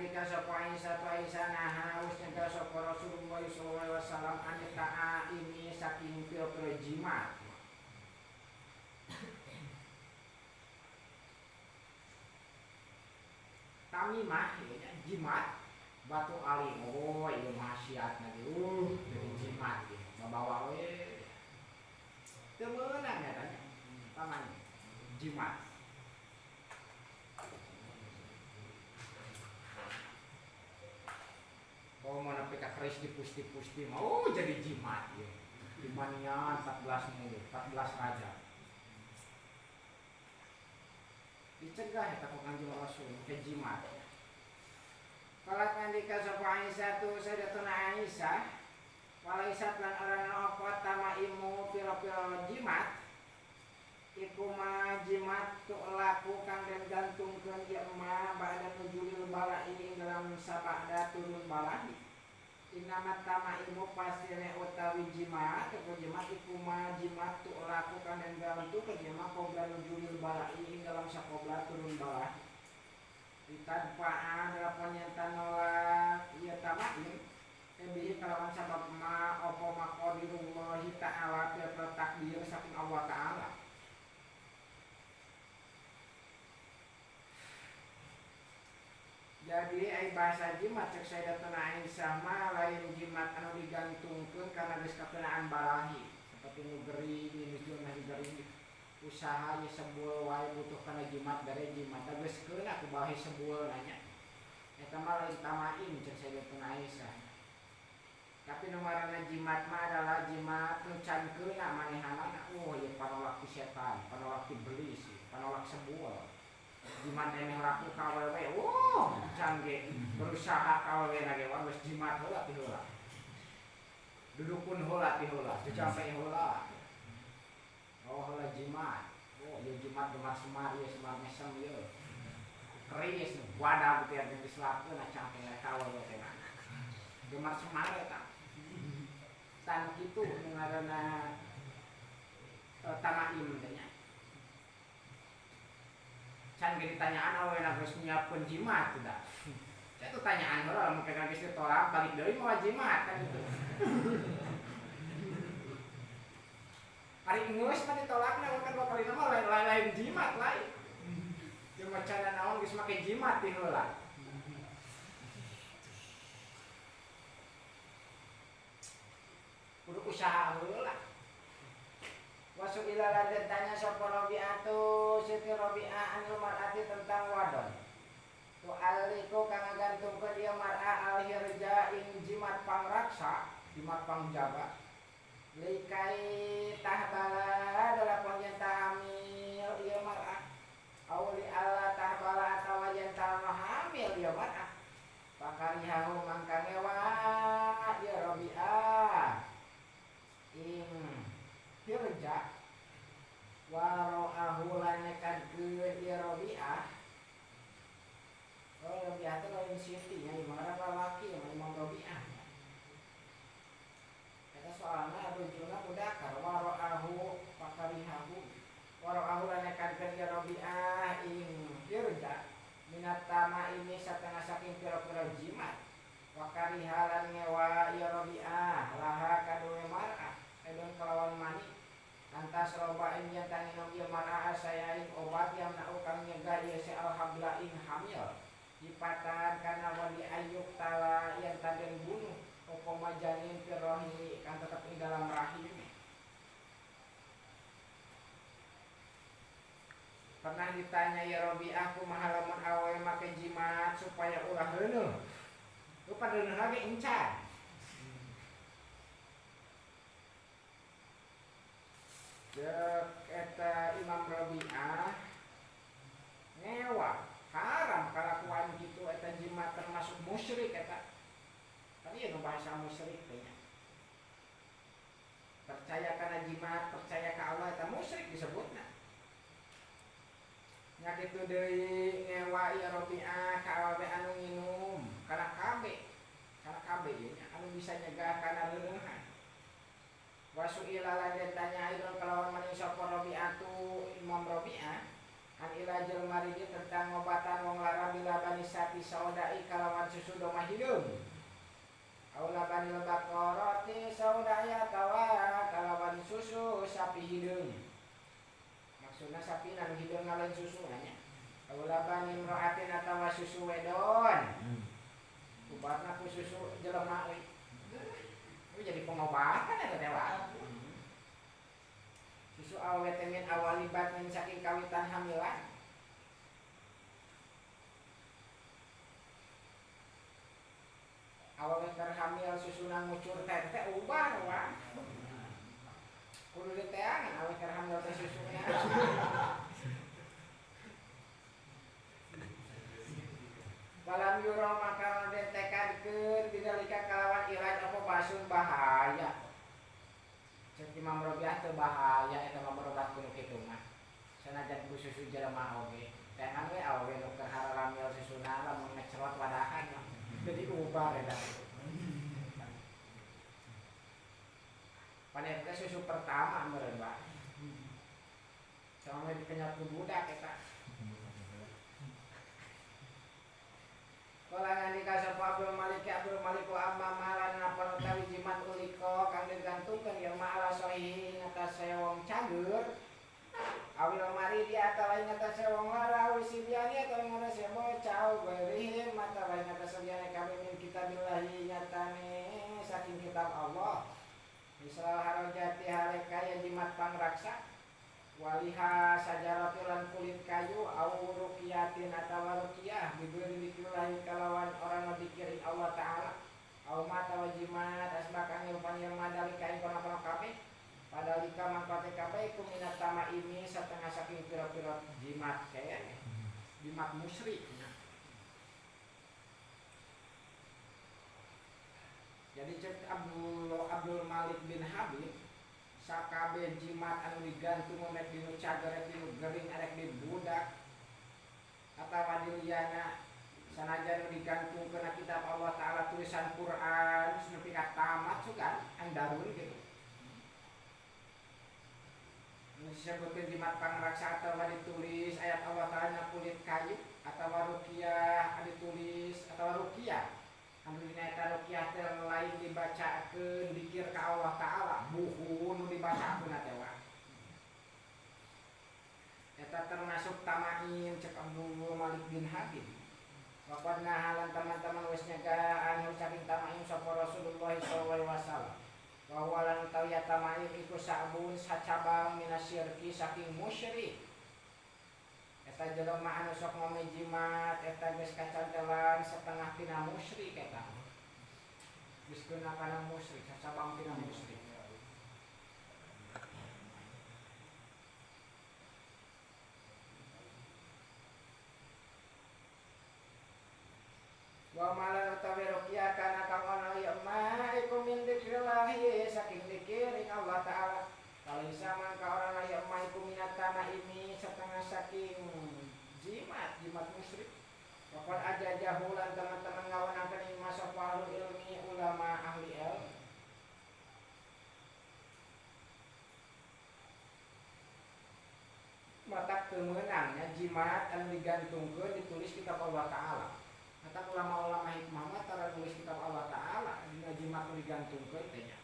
ngendika sapa Aisyah tu Aisyah naha wis nyegah sapa Rasulullah sallallahu alaihi wasallam anita ini saking pira-pira jimat. Tamimah ya jimat batu ali oh ieu maksiat na dari jimat ieu babawa we teu meunang eta nya paman jimat. Oh mana PK keris dipusti-pusti mau oh, jadi jimat ieu dimanian 14 mulut 14 raja dicegah eta ku Kanjeng Rasul ke jimat. Qalat ngendika sapa Aisyah tu Sayyidatuna Aisyah walaisat lan ora ana apa tamaimu pira-pira jimat iku ma jimat tu laku kang den gantungkeun ieu ma ba'da nuzulil bala'i ing dalam sabada turun bala'i. Inama tamaimu pastine utawi jimat iku jimat iku ma jimat tu laku kang den gantungkeun ieu ma qabla nuzulil bala'i ing dalam sakobla turun bala'i. Ditadfa'an dalapan nyata nolak ieu tamaim bihi kalawan sabab ma apa maqadirullahi ta'ala pira takdir saking Allah ta'ala. Jadi ai bahasa jimat cek Sayyidatuna Aisyah mah lain jimat anu digantungkeun kana geus kakenaan balahi seperti nu gering nu mah gering usaha ye sebul wae butuh kana jimat dari jimat da geus keuna ku balahi sebul nanya eta mah lain tamaim cek Sayyidatuna Aisyah. Tapi nu ngaranna jimat mah adalah jimat nu can keuna manehanana oh ieu panolak ti setan, panolak ti belis, panolak sebul. Jimat emeh laku ka awewe, oh can ge berusaha ka awewe na ge geus jimat heula ti heula. Dudukun heula ti heula, dicampe heula. Oh heula jimat. Oh ieu jimat gemar semar ieu semar mesem ieu. Keris wadah teh geus laku na campe ka awewe teh. Gemar semar eta. Tan kitu nu ngaranna tamaim teh nya. Can ge ditanyaan awewe na geus nyiapkeun jimat teh da. Itu tanyaan heula lamun geus ditolak balik deui mawa jimat kan gitu. Ari geus mah ditolakna kan bakal dina mah lain-lain jimat lain. Jeung macana naon geus make jimat ti heula. Kudu usaha heula. Wasu ila lan tanya sapa Rabi'atu Siti Rabi'ah anil mar'ati tentang wadon. Tu aliku kang ngagantungkeun ieu mar'ah alhirja ing jimat pangraksa, jimat pangjaga. Likai tahbala dalapan yen hamil ieu mar'ah. Aw li alla tahbala atawa yen hamil ieu mar'ah. Pakarihahu mangka ngewa ieu Rabi'ah ing hirja waro'ahu lan nekadkeun ieu Rabi'ah. Oh Rabi'ah teh lain Siti nya ngaran lalaki Imam Rabi'ah. Eta soalna rujuna mudakar waro'ahu pakarihahu waro'ahu lan nekadkeun ieu Rabi'ah ing hirja minat tamaimi satengah saking pira-pira jimat wakariha lan ngewa ieu Rabi'ah laha kaduwe mar'ah edon kalawan mani antas roba ing yen tanginom ieu mar'ah saya ing obat yang nau kang nyegah ieu si alhabla ing hamil dipatan kana wali ayub tala yen taden bunuh opo majanin firrohi kang tetep ing dalam rahim. Pernah ditanya ya Rabi'ah kumaha lamun awewe make jimat supaya ulah reuneuh. Lu pada reuneuh lagi encan. Dek eta Imam Rabi'ah ngewa haram kalakuan gitu eta jimat termasuk musyrik eta. Tadi ya bahasa musyrik teh nya. Percaya kana jimat, percaya ka Allah eta musyrik disebutna. Nya kitu deui ngewa ieu Rabi'ah ka awewe anu nginum kana KB. Kana KB ieu nya anu bisa nyegah kana reuneuhan. Wasu ila lan tanya aidon kalawan maning sapa Rabi'atu Imam Rabi'ah An ilajil maridi tentang ngobatan wong lara bila bani sati saudai kalawan susu domba hideung. Au labanil baqarati saudai atawa kalawan susu sapi hideung. Maksudna sapi anu hideung ngalain susu nya. Au labani imra'atin atawa susu wedon. Ubatna ku susu jelema euy. Jadi pengobatan eta teh wae. Susu awe teh min awali batnin saking kawitan hamilan. Awewe keur hamil susuna ngucur teh teh ubar wae. Kudu diteangan awe keur hamil teh susuna. Walam yuro maka den tekadkeun bidalika kalawan ilaj apa basun bahaya. Cek Imam Rabi'ah teu bahaya eta mah berobat kudu kitu mah. Sanajan ku susu jelema oge. Teangan we awewe nu keur haramil susuna lamun ngecrot wadahan mah. Jadi ubar eta. Pan eta susu pertama meureun Pak. Sama dikenyat ku budak eta. Kala ngandika sapa Abdul Malik Abdul Malik wa amma malan napa utawi jimat uliko kang digantungkeun ya ma'ala sahih ngatasé wong cager awil maridi atawa ing atase wong lara awil sibyani atawa ing atase bocah au ghairihim atawa ing atase liyane kabeh min kitabillahi nyatane saking kitab Allah misal harajati hale kaya jimat pangraksa waliha sajarati lan kulit kayu au ruqiyatin atawa ruqiyah bibiri dikrillahi kalawan orang ngadikirin Allah Ta'ala au mata wajimat asbaka ngilpan yang madalika ing kono-kono kabeh padalika mangkate kabeh iku minat tama ini setengah saking pira-pira jimat kaya jimat musyrik. Jadi cek Abdul Malik bin Habib sakabe jimat anu digantung rek dinu cager rek dinu gering rek di budak atawa diliyana sanajan nu digantung kana kitab Allah Ta'ala tulisan Quran nepi ka tamat sugan andarun gitu. Nu disebutkeun jimat pangraksa atawa ditulis ayat Allah Ta'ala na kulit kayu atawa ruqyah ditulis atawa ruqyah anu dina eta ruqyah teh lain dibacakeun dikir ka Allah Ta'ala buku nu dibacakeun teh wae eta termasuk tamaim cek Abdul Malik bin Habib. Waqad nahalan teman-teman wis nyegah anu saking tamaim sapa Rasulullah sallallahu alaihi wasallam wa huwa lan tawiya tamaim iku sa'bun sacabang minasyirki saking musyrik. Eta jelema anu sok ngome jimat eta geus kacantelan setengah tina musyrik eta. Geus kena kana musyrik, sacabang tina musyrik. Wa malan utawi ruqyah kana kang ana ya ma iku min dzikrillahi saking dzikir ing Allah Ta'ala. Kalisa mangka orang aya ma iku minat tanah ini setengah saking jimat, jimat musyrik. Waqad aja jahulan teman-teman ngawenangkeun ing masuk ahli ilmi ulama ahli ilmu. Matak teu meunang nya jimat anu digantungkeun ditulis kitab Allah Ta'ala. Matak ulama-ulama hikmah mah tara nulis kitab Allah Ta'ala dina jimat anu digantungkeun teh nya.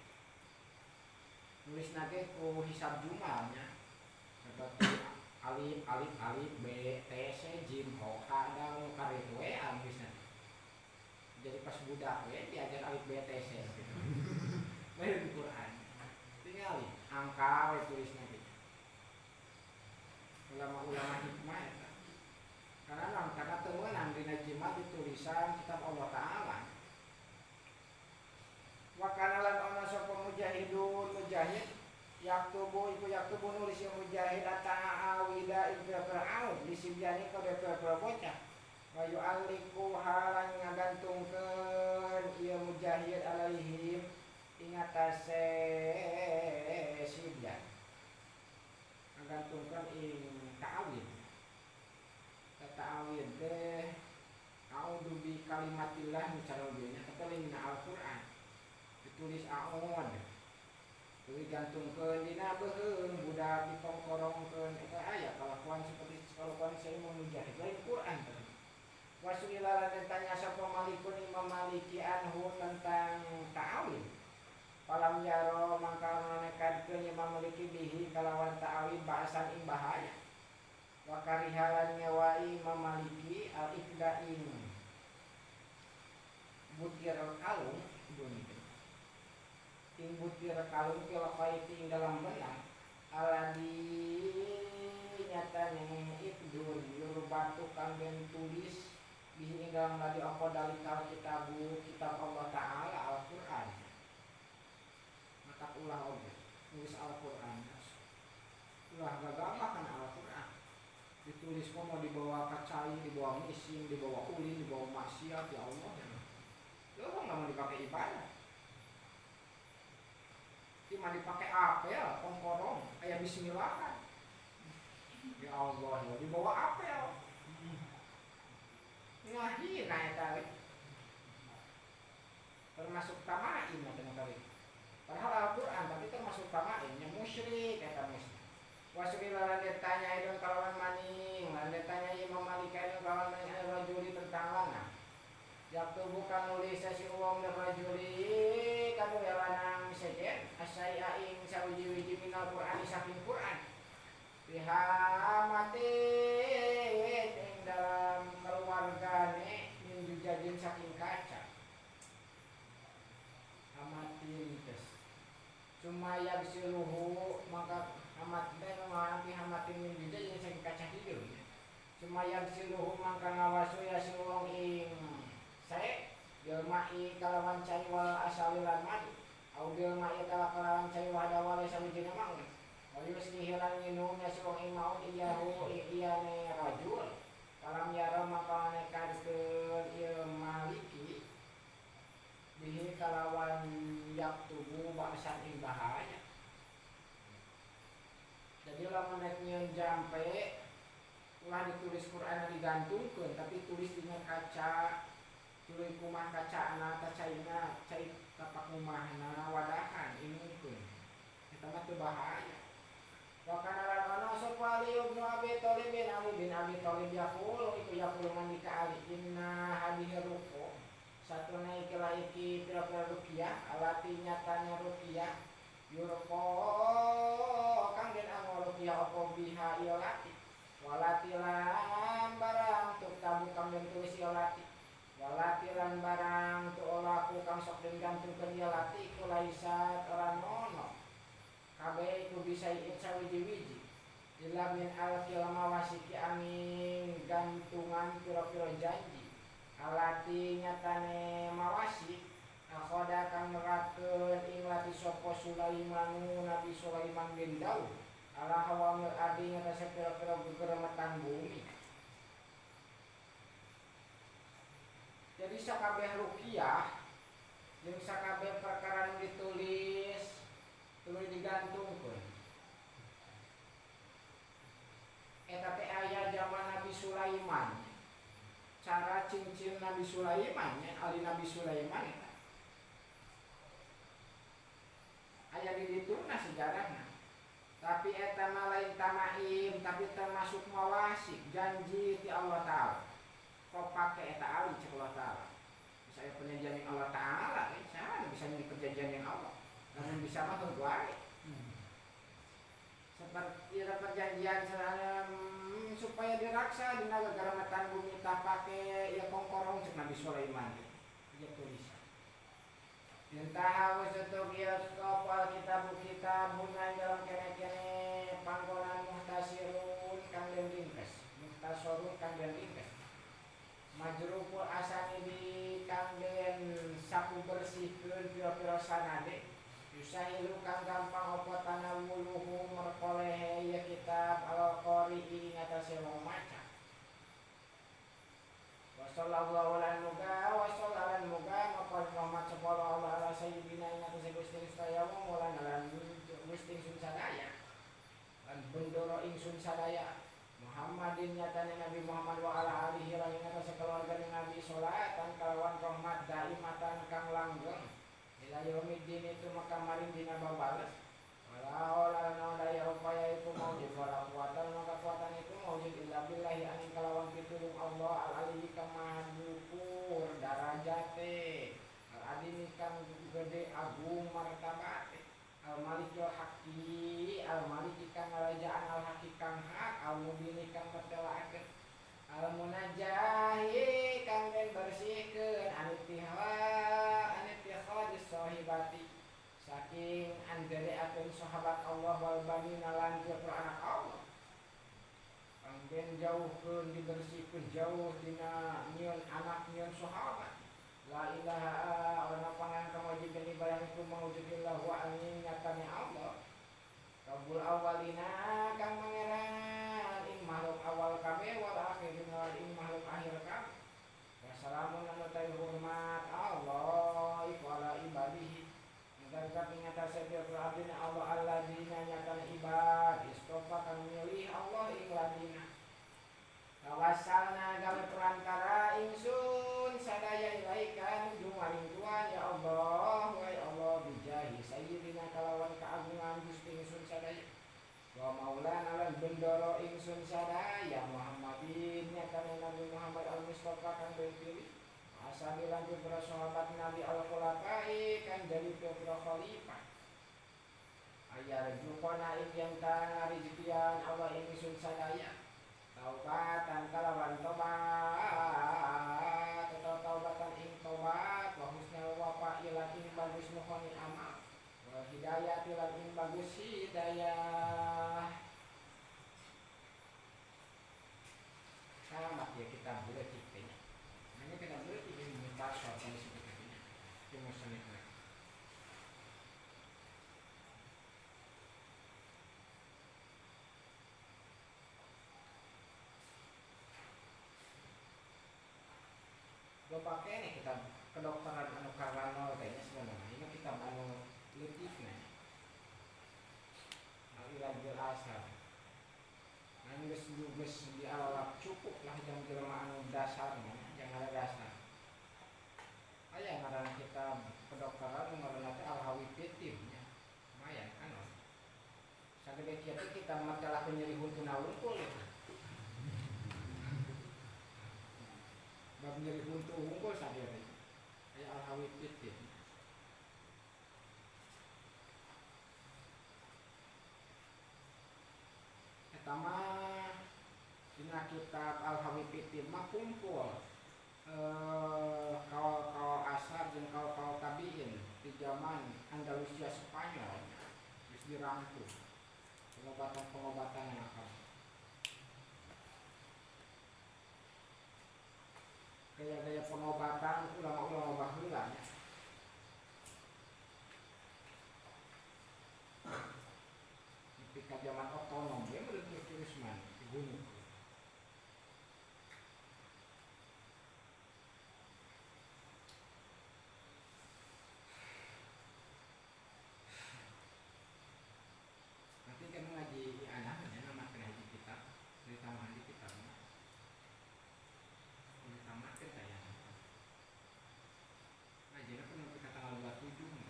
Nulis nage ku hisab jumalnya seperti alif alif alif b t c jim ho h dal karitu we nulisna. Jadi pas budak we diajar alif b t c gitu. Lain di Quran. Tingali angka we tulisna gitu. Ulama-ulama hikmah eta. Karena naon karena teu meunang dina jimat ditulisan kitab Allah Ta'ala. Wa kana lan ana sapa mujahidun mujahid yaktubu iku yaktubu nulis ya mujahid ata'awida ing pira-pira disibyani ka pira-pira bocah wa yu'alliqu halan ngagantungkeun ieu mujahid alaihim ing atase sibyan ngagantungkeun ing ta'awid ta'awid teh a'udzu bi kalimatillah cara nya tapi dina Al-Qur'an ditulis a'ud tulis gantungkeun dina beuheung budak dikongkorongkeun eta aya kalakuan seperti kalakuan saya Imam Mujahid lain Quran tadi. Wasuila lan tanya sapa Malikun Imam Maliki anhu tentang ta'awil. Falam yaro mangka nekadkeun Imam Maliki bihi kalawan ta'awil bahasan ing bahaya. Wa karihalan ngewai Imam Maliki al-iqda'in butir kalung dunia. Ing butir kalung fil khayti ing dalam benang aladi nyatane ibdun yurbatu kang den tulis bihi ing dalam ladi apa dalikal kitabu kitab Allah Ta'ala Al-Qur'an. Maka ulah oge nulis Al-Qur'an. Ulah gagabah kana Al-Qur'an. Ditulis komo dibawa kacai, dibawa mising, dibawa ulin, dibawa maksiat ya Allah. Leuh nggak mau dipakai ibadah. Cuma dipakai apel, kongkorong, kayak bismillah. Ya Allah, ya dibawa apel. Ngahina eta we. Termasuk tamaim eta tadi. Padahal Al-Qur'an tapi termasuk tamaim nya musyrik eta musyrik. Wasukila lan ditanya idon kalawan maning, lan ditanya Imam Malik idon kalawan maning rajuli tentang lanang. Yaktubu kang nulis si uang rajuli kanu lanang sejen asai'a ing sawiji-wiji minal Qur'ani saking Qur'an. Bihamatin ing dalam keluargane min jajin saking kaca. Hamatin tes. Cuma yagsiluhu maka hamat teh ngaranti hamatin min jajin saking kaca hideung. Cuma yagsiluhu mangka ngawasu ya si wong ing sae bil ma'i kalawan cai wal asali lan madu. Au bil ma'i kalawan cai wahda wala sawijina maun. Wa yuslihi lan nginum ya si wong ing maun iyahu iyane rajul. Kalam yara maka nekadkeun ieu maliki bihi kalawan yaktubu ba'san ing bahaya. Jadi lamun rek nyieun jampe ulah ditulis Qur'an digantungkeun tapi tulis dina kaca, tuluy kumah kacaana ta caina, cai tapak kumahna wadahan inungkeun. Eta mah teu bahaya. Wa kana lan ono sapa Ali ibn Abi Thalib bin Ali bin Abi Thalib yaqulu iku yaqulu mandika Ali inna hadhihi ruqo satuna iki laiki pira-pira ruqyah alati nyatane ruqyah yurqo kang den anggo ruqyah apa biha ieu lati walati lan barang tuktabu kang den tulis ieu lati walati lan barang tu olaku kang sok den gantungkeun ieu lati iku laisat ora nono kabeh iku bisa iit sawiji-wiji ila min alqil mawasiki angin gantungan pira-pira janji alati nyatane mawasik akhoda kang nerakeun ing lati sapa Sulaimanu Nabi Sulaiman bin Daud ala hawamil adi nyata pira-pira gegeremetan bumi. Jadi sakabeh ruqyah jeung sakabeh perkara nu ditulis tuluy digantungkeun. Eta teh aya zaman Nabi Sulaiman. Cara cincin Nabi Sulaiman nya ali Nabi Sulaiman eta. Aya di dituna sejarahna. Tapi eta mah lain tamaim, tapi termasuk mawasik, janji ti Allah Ta'ala. Kok pake eta ali cek Allah Ta'ala. Bisa aya perjanjian yang Allah Ta'ala, bisa nyieun perjanjian yang Allah. Namun bisa mah heuh wae. Seperti ada perjanjian supaya diraksa dina gagaremetan bumi tah pake ieu kongkorong cek Nabi Sulaiman. Ieu tulisan. Intaha wasutuk ieu apa kitab kitabuna dalam kene-kene panggonan muhtasirun kang den ringkes, muhtasorun kang den ringkes. Majruful asani di kang den sapu bersihkeun pira-pira sanade. Yusahilu kang gampang apa tanawuluhu merkolehe ya kitab al-qari ing atase wong maca. Wa sallallahu lan muga wa sallallahu muga maqal Muhammad sallallahu ala sayyidina ing atase Gusti saya wong lan lan Gusti ingsun sadaya. Lan bendoro ingsun sadaya Muhammadin nyatane Nabi Muhammad wa ala alihi lan ing atase keluargane Nabi salatan kalawan rahmat daimatan kang langgeng. Ila yaumiddin itu maka maring dina babales. Wala haula wala daya upaya itu maujud wala quwata maka kekuatan itu maujud illa billahi angin kalawan pitulung Allah al-aliyi kang maha luhur darajate al-adimi kang gede agung martabate al-malikul haqi al-maliki kang ngarajaan al-haqi kang hak al-mubini kang mertelaakeun al-munajahi kang den bersihkeun anitihwa sahibati saking andereakeun sahabat Allah wal banina lan pira anak Allah kang den jauhkeun dibersihkeun jauh dina nyieun anak nyieun sahabat la ilaha ora pangan kang wajib ibadah iku maujudillah wa angin nyatane Allah Rabbul awalina kang pangeran ing makhluk awal kabeh wal akhirin ing makhluk akhir kabeh. Wassalamun anu ta'i hormat Allah iku ala ibadihi. Nyata ngatasi pira abdina Allah alladzina nyatane ibad istofa kang milih Allah ing ladina. Tawasalna gawe perantara ingsun sadaya ilaika nuju maring Tuhan ya Allah wa ya Allah bijahi sayyidina kalawan keagungan Gusti ingsun sadaya wa maulana lan bendoro ingsun sadaya Muhammadin nyatane Nabi Muhammad al-Mustafa kang den pilih asabi lan pira sahabat Nabi al-Khulafai kang jadi pira khalifah ayar jukona ing yen ta rezekian Allah ingsun sadaya taubatan kalawan tobat atau taubatan ing tobat wa husnul wafa ila ing bagus nuhoni amal wa hidayah ila ing bagus hidayah. Sama ya kita boleh tipenya. Hanya kita boleh tipe minta soal seperti ini. Emosional. Lo pakai nih kitab kedokteran anu Karano kayaknya sebenarnya ini kitab anu letiknya al-ilajul asar geus geus di alalap cukup lah jam jelema anu dasarnya jangan ada dasar aya ngaran kitab kedokteran ngaranna teh al-hawi fitim nya lumayan anu sagede kieu teh kita matalah nyeri huntuna wungkul ya. Bab nyeri huntu unggul saja teh. Aya al-hawi fitin. Eta mah dina kitab al-hawi fitin mah kumpul kaul-kaul asar jeung kaul-kaul tabiin di zaman Andalusia Spanyol geus dirangkum pengobatan-pengobatan yang akan gaya-gaya pengobatan ulama-ulama baheula nya. Nepi ka zaman otonom ge meureun Usman di gunung. Nanti kan ngaji anak nya nama kena haji kitab, dari tambahan di kitab. Tamatkan saya. Nah, jadi aku nanti ke tanggal 27 nih.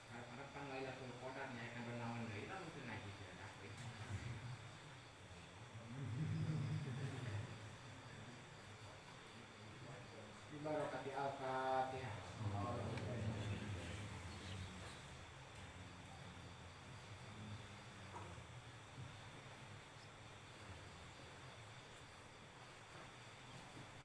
Karena pan Lailatul Qadar nya akan bernawan deui lah mungkin ngaji tidak ada. Bi barakati al-Fatihah.